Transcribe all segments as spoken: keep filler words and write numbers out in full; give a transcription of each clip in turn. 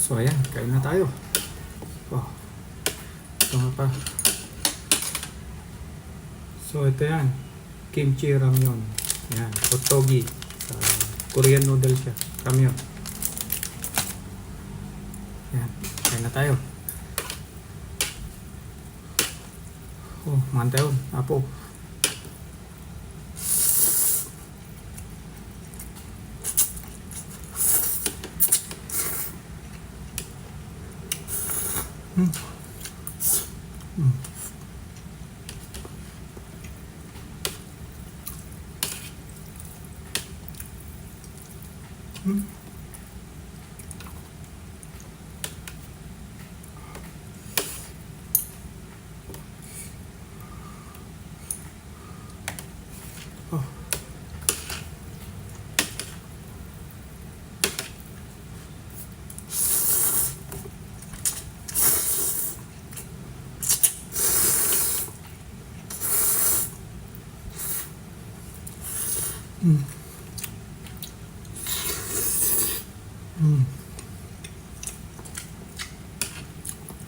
So, ayan, kain na tayo. Oh, ito nga pa. So, ito yan. Kimchi ramyun. Yan, hottogi. Ah, Korean noodle siya. Ramyun. Yan, kain na tayo. Oh, mangan tayo. Apo. Hmm. Hmm. Hmm. Oh. Mm. Mm.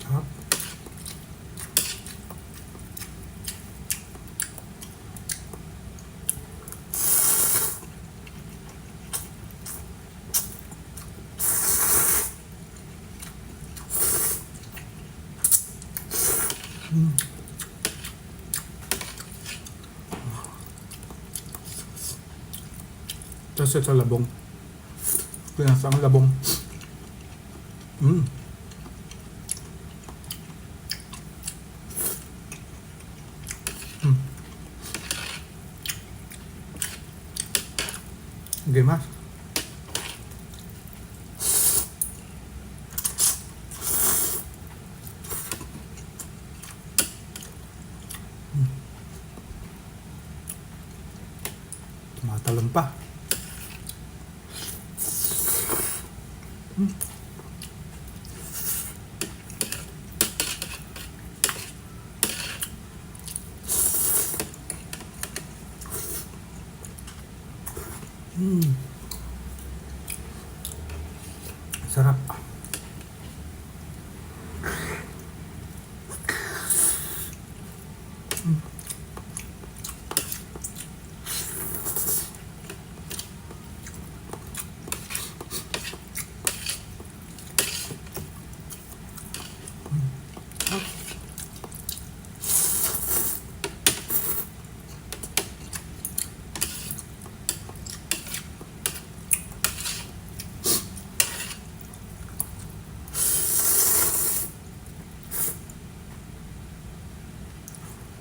Sarap. Mm. Tapos ito labong. Pinasang labong. Mm. Mm. Gimas. Tumatalon pa. Hmm. Hmm. Sarap.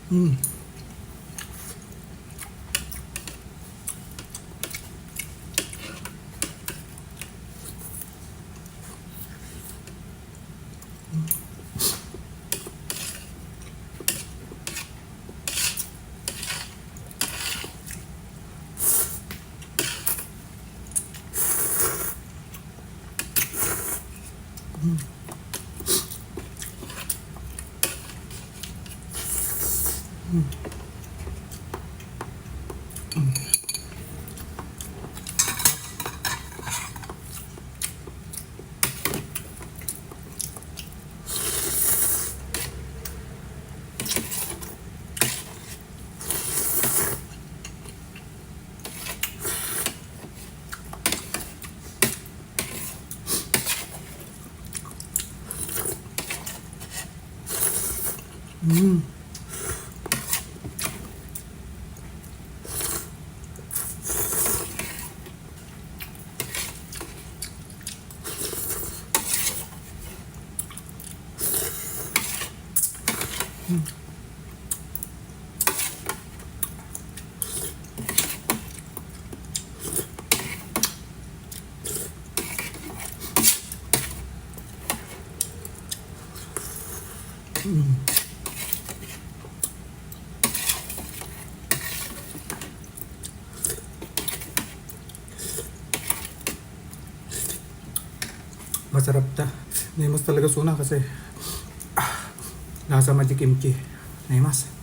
Mm. Mm. Mm. Masarap ta. Naimas talaga suna kasi, ah, lasa madi kimchi. Naimas.